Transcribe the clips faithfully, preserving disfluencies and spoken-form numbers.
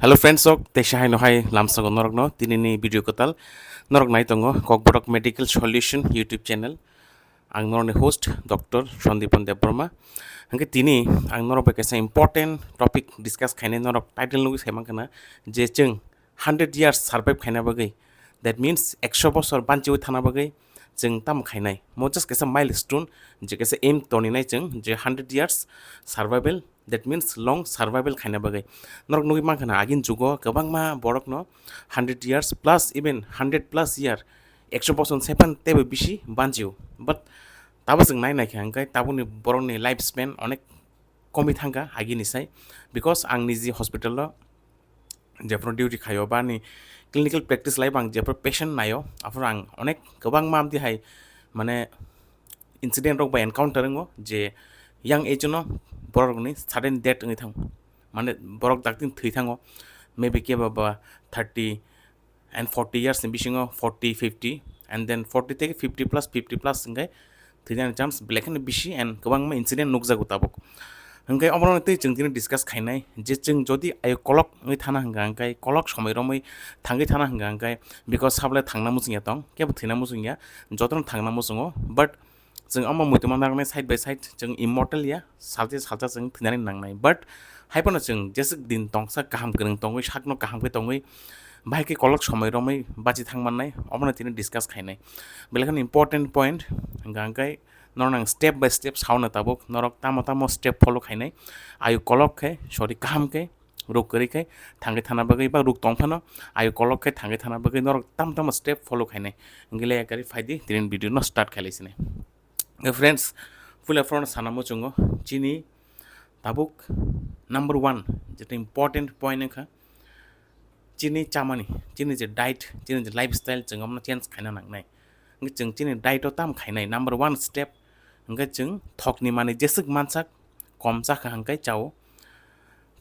Hello friends, sok teisa hai no hai lamsago norok no tini ni video kwtal norok nai tongo Kokborok Medical Solution YouTube channel. Ang norok ni host Doctor Sandipan Debbarma. Hingke tini ang norok bai kaisa important topic discuss khainai, norok title nugwi sai mankha na je chwng hundred years survive khaina bagwi, that means ekso bosor banchiwi thana bagwi chwng tamo khainai. Mo just kaisa milestone, je kaisa aim toninai chwng je hundred years survival, that means long survival khaina bagwi. Norok nugwi mankha na agini jugo kwbangma borok no hundred years plus, even hundred plus year, ekso bosor sepan tebo bisi banchio. But tabo chwng nai naikha hingke taboni borokni life span onek komi thangkha agini sai, because ang niji hospital o jephuru duty khaio ba ani clinical practice lai bang jephuru patient naio, aphuru ang onek kwbangma amtwi hai mane incident rok bai encounter wngo je young age no borok rokni sudden death wngwi thango, mane borok daktin thwi thango, maybe kebo ba thirty and forty years ni bisingo, forty, fifty, and then forty theke fifty plus, fifty plus hingke thwijani chance belai kheno bisi and kwbangma incident nukjago tabuk. Hingke omono tei chwng tini discuss khainai je chwng jodi ayo kolok wngwi thana hingka hingke, kolok somoi romwi thangwi thana hingka hingke, because sablai thangna muchungya tong, kebo thwina muchungya, jotono thangna muchungo, but chwng omo muitu manna roknai side by side chwng immortal ya, salsa salsa chwng thwinani nangnai, but haiphano chwng jeswk din tongsa kaham kwrwng tongwi, sakno kaham khe tongwi, bahai khe kolok somoi romwi bachi thang mannai, omono tini discuss khainai. Belai kheno important point, hingka hingke norok ang step by step sauna tabuk, norok tamo tamo step follow khainai, ayo kolok khe, sorry, kaham khe, ruk kwrwi khe thangwi thana bagwi ba ruk tong phano ayo kolok khe thangwi thana bagwi norok tamo tamo step follow khainai. Hingke le gari phaidi tini video no start khailai sinai. Friends, puila phone sana muchungo chini tabuk number one, jeta important point wngkha chini chamani, chini je diet, chini je lifestyle, chwng omono change khaina nangnai. Hingke chwng chini diet o tam khainai, number one step hingke chwng thokni manwi jeswk mansak kom chakha hingke chao.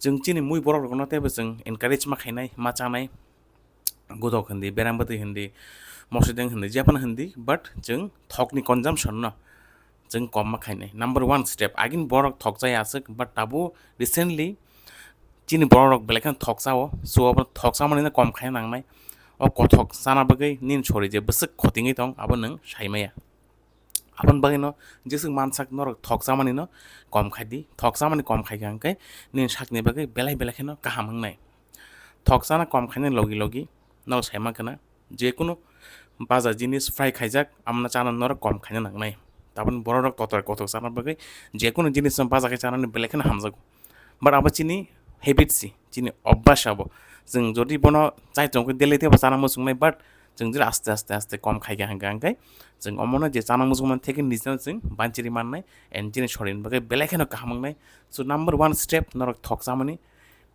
Chwng chini mui borok rokno teibo chwng encourage ma khainai, ma chanai, godok hindi, berang bwtwi hindi, mosideng hindi, jephano hindi, but chwng thokni consumption no chwng kom ma khainai. Number one step, agini borok thok chaya aswk, but tabuk recently chini borok rok belai kheno thok chao, so abo thok chamani no kom khaina nangnai. O kothok chana bagwi nini sori je bwswk khotingwi tong, abo nwng sai maya. Aboni bagwino jeswk mansak norok thok chamani no kom khai di, thok chamani kom khai kha hingke nini sakni bagwi belai belai kheno kaham wngnai. Thok chana kom khainani logi logi norok sai mankha na, jekunu baja jinis fry khaijak, amno chana norok kom khaina nangnai. Taboni borok rok kotor kotor chana bagwi jekunu jinis no baja khe chanani belai kheno hamjago. But abo chini habit si, chini obbyas abo. Chwng jodi bono chai chong khe daily tebo chana muchungnai, but chwng jodi aste aste aste kom khai kha hingka hingke chwng omono je chana muchungmani theke nijino chwng banchiri mannai and chini sorini bagwi belai kheno kaham wngnai. So number one step norok thok chamani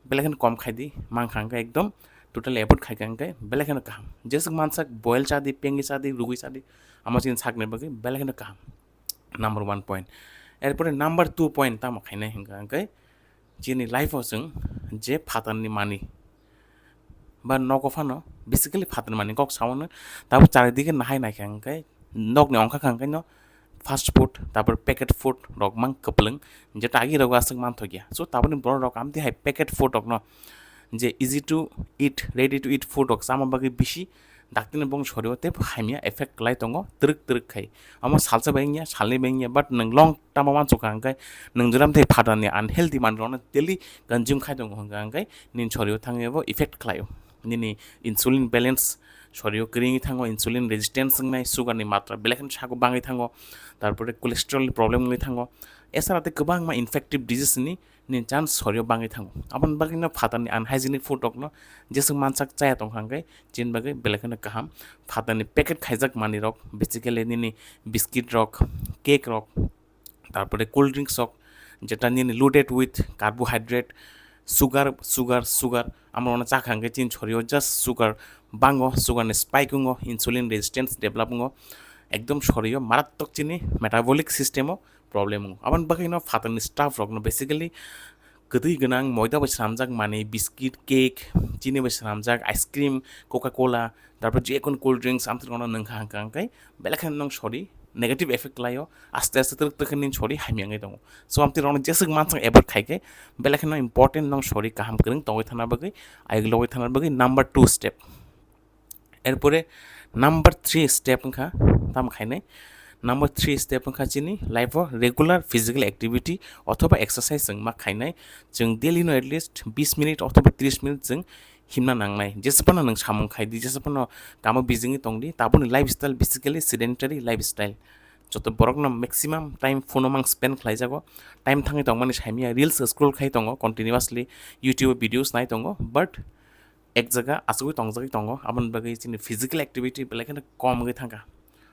belai kheno kom khai di, mankha hingke ekdom totally avoid khai kha hingke belai kheno kaham. Jeswk mansak boil cha di, pengwi cha di, rugwi cha di, amo chini sakni bagwi belai kheno kaham. Number one point. Erpore number two point tamo khainai hingka hingke chini life o chwng je phatarni mani ba nogo phano basically phatarni mani kok sao no, tabuk charidike nahai naikha hingke nokni ongkha kha hingke no fast food, tarpor packet food rok mang kwplwng, jeta agi rogo aswk manthokya. So tabukni borok rok amtwi hai packet food rokno je easy to eat, ready to eat food rok chama bagwi bisi daktino bong sorio tei hamya effect kwlai tongo twrwk twrwk khai. Omo salsa bai wngya, salnwi bai wngya, but nwng long term o uansukha hwnkhe nwng jora amtwi phatarni unhealthy manwirokno daily consume khai tongo hwnkha hwnkhe nini sorio thangwi abo effect khlaio. Nini insulin balance sorio kwrwi wngwi thango, insulin resistance wngnai, sugar ni matra belai kheno sago bangwi thango, tarpore cholesterol ni problem wngwi thango, esara tei kwbangma infective disease ni nini chance sorio bangwi thango. Aboni bagwino phatarni unhygienic food rokno jeswk mansak chaya tongkha hwnkhe chini bagwi belai kheno kaham. Phatarni packet khaijak manwirok, basically nini biscuit rok, cake rok, tarpore cold drinks rok, jeta nini loaded with carbohydrate, sugar, sugar, sugar, amorokno chakha hwnkhe chini sorio just sugar bango, sugar ni spike wngo, insulin resistance develop wngo, ekdom sorio marattok chini metabolic system o problem wngo. Aboni bagwino phatarni stuff rokno basically kwtwi gwnang, moida bai swnamjak manwi, biscuit, cake, chini bai swnamjak, ice cream, Coca Cola, tarpor jekunu cold drinks, amtwrwngno nwngkha hwnkha hwnkhe belai kheno nwng sori negative effect khlaio, aste aste twrwk twrwk khe nini sori hamya wngwi tongo. So amtwi rokno jeswk mansak avoid khaikhe belai kheno important nong sori kaham kwrwng tongwi thana bagwi, ayuk logwi thana bagwi number two step. Erpore number three step wngkha tamo khainai. Number three step wngkha chini life o regular physical activity othoba exercise chwng ma khainai. Chwng daily no at least bis minute othoba tris minute chwng himna nangnai. Jesapano nwng samung khai di, jesapano kamo busy wngwi tong di, taboni lifestyle basically sedentary lifestyle. Joto borokno maximum time phone o mang spend khlai jago. Time thangwi tongmani saimaya, reels scroll khai tongo continuously, YouTube videos nai tongo, but ek jaga achugwi tongjagwi tongo. Aboni bagwi chini physical activity belai kheno kom wngwi thangkha.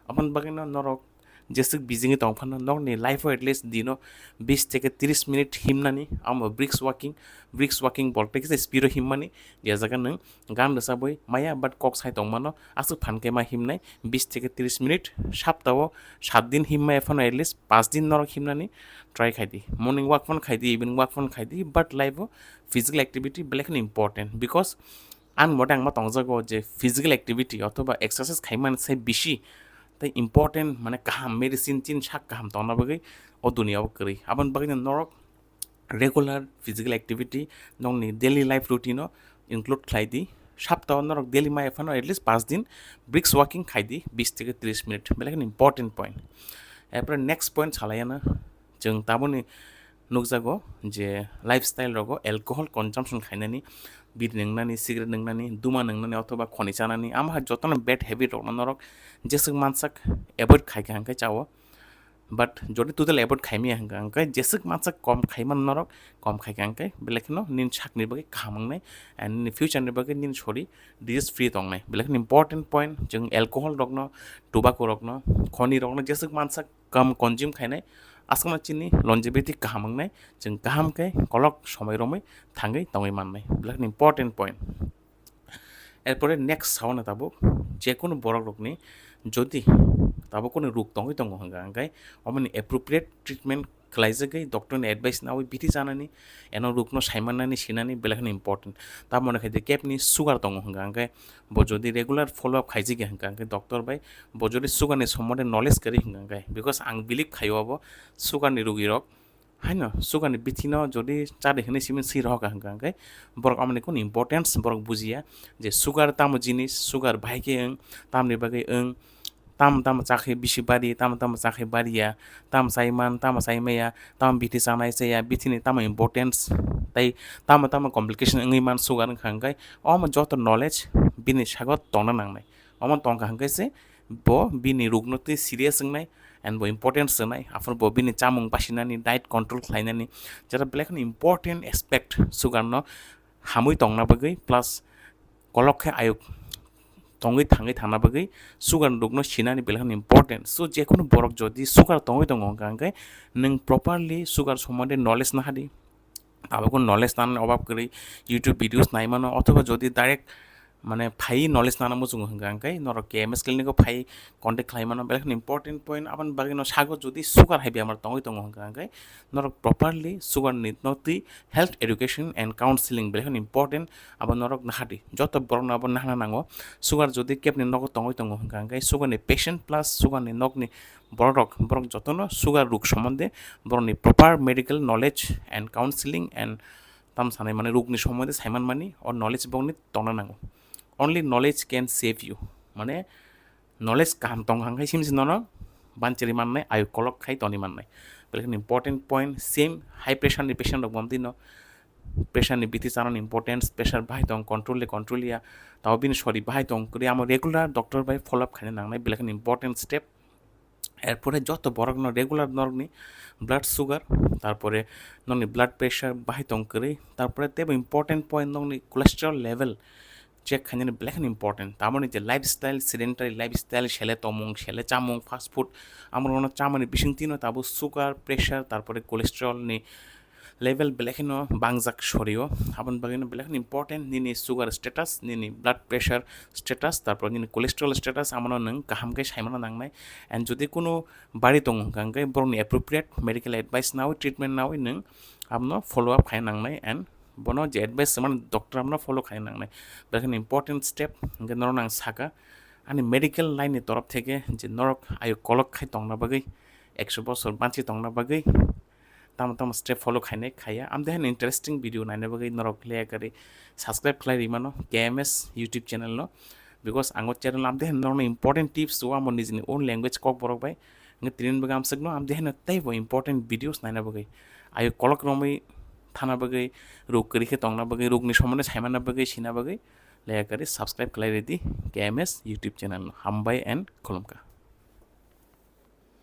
Aboni bagwino norok jeswk busy wngwi tong phano nokni life o at least dino bis theke tris minute himnani, amo brisk walking. Brisk walking bolte kisa speed o himmani, je jaga nwng gan rwchabwi maya but kok sai tongmano aswk phan khe ma himnai bis theke tris minute. Saptao sat din himmaya phano at least panch din norok himnani try khai di. Morning walk phano khai di, evening walk phano khai di, but life o physical activity belai kheno important, because ani mote ang ma tongjago je physical activity othoba exercise khaimani sai bisi tei important, mane kaham medicine chini sak kaham tongna bagwi o duniya o kwrwi. Aboni bagwi norok regular physical activity nokni daily life routine o include khlai di. Saptao norok daily maya phano at least panch din brisk walking khai di, bis theke tris minute, belai kheno important point. Erpore next point salai ano, chwng taboni nukjago je lifestyle rogo alcohol consumption khainani, biri nwngnani, cigarette nwngnani, duma nwngnani othoba khoni chanani, amo hai jotono bad habit rokno norok jeswk mansak avoid khaikha hwnkhe chao. But jodi total avoid khaimaya hwnkha hwnkhe jeswk mansak kom khaimano norok, kom khaikha hwnkhe belai kheno nini sakni bagwi kaham wngnai and nini future ni bagwi nini sori disease free tongnai. Belai kheno important point, chwng alcohol rokno, tobacco rokno, khoni rokno jeswk mansak kom consume khainai, aswkno chini longevity kaham wngnai, chwng kaham khe kolok somoi romwi thangwi tongwi mannai. Belai kheno important point. Erpore next sauna tabuk, je kunu borok rokni jodi tabuk kunu ruk tongwi tongo hwnkha hwnkhe omoni appropriate treatment khlaijagwi doctor ni advice nawi bithi chanani, eno rukno saimannani sinani belai kheno important. Tamoni khaidi kebni sugar tongo hwnkha hwnkhe bo jodi regular follow up khaijagya hwnkha hwnkhe doctor bai, bo jodi sugar ni sombonde knowledge kwrwi hwnkha hwnkhe, because ang believe khaio abo sugar ni rugi rok haino sugar ni bithi no jodi chadi hinwi simi swi rohor ka hwnkha hwnkhe borok amoni kunu importance borok bujiya je sugar tamo jinis, sugar bahai khe wng, tamni bagwi wng, tamo tamo chakhe bisi bari, tamo tamo chakhe bariya, tamo chaiman, tamo chaimaya, tamo bithi chanai chaya, bithini tamo importance, tei tamo tamo complication wngwi man sugar wngkha hwnkhe omo joto knowledge bini sago tongna nangnai. Omo tongkha hwnkhe se bo bini rukno twi serious wngnai and bo importance rwnai, aphuru bo bini chamung basinani, diet control khlainani, jeta belai kheno important aspect sugar no hamwi tongna bagwi, plus kolok khe ayuk tongwi thangwi thangna bagwi sugar rukno sinani belai kheno important. So je kunu borok jodi sugar tongwi tongo hwnkha hwnkhe nwng properly sugar sombonde knowledge nahadi. Abo kunu knowledge nani obab kwrwi YouTube videos naimano, othoba jodi direct mane phai knowledge nana muchungo hwnkha hwnkhe norok K M S clinic o phai contact khlai mano, belai kheno important point. Aboni bagwi no sago jodi sugar hai bemar tongwi tongo hwnkha hwnkhe norok properly sugar ni no twi health education and counseling belai kheno important. Abo norok nahadi, joto borok no abo nahana nango. Sugar jodi kebni nogo tongwi tongo hwnkha hwnkhe sugar ni patient plus sugar ni nokni borok, borok jotono sugar ruk sombonde borokni proper medical knowledge and counseling and tam sanai mane rukni sombonde saiman mani o knowledge bokni tongna nango. Only knowledge can save you, mane knowledge kaham tong hang khai simsi nono banchiri mannai, ayu kolok khai toni mannai. Belai important point, same high pressure ni patient rok bom dino pressure ni bithi chanani importance, pressure bahai tong control le control ya, tao bini sori bahai tong kri amo regular doctor bai follow up khaina nangnai, belai important step. Erpore joto borokno regular norokni blood sugar, tarpore norokni blood pressure bahai tong kwrwi, tarpore teibo important point norokni cholesterol level check khainani belai kheno important. Tamoni je lifestyle, sedentary lifestyle, sele tomung, sele chamung, fast food, amorokno chamani bisingtwino tabuk sugar, pressure, tarpore cholesterol ni level belai kheno bangjak sorio. Aboni bagwino belai kheno important nini sugar status, nini blood pressure status, tarpor nini cholesterol status, amano nwng kaham khe saimano nangnai. And jodi kunu bari tongo hwnkha hwnkhe borokni appropriate medical advice nawi, treatment nawi nwng abono follow up khaina nangnai and bono je advice rwmani doctor abono follow khaina nangnai. Belai kheno important step hwnkhe norokno ang saka, Ani medical line ni torof theke je norok ayo kolok khai tongna bagwi, ekso bosor banchi tongna bagwi tamo tamo step follow khainai khaiya. Amde haino interesting video naina bagwi norok leya kari subscribe khlai rimano K M S YouTube channel no, because ang o channel amde haino norokno important tips o amo nijini own language Kokborok bai. Nge tinin bagwi amswkno amde haino teibo important videos naina bagwi, ayo kolok romwi thana bagwi, rog kwrwi khe tongna bagwi, rogni somondo saimana bagwi, sina bagwi leya kari subscribe khlai ridi K M S YouTube channel no. Hambai and khulumkha.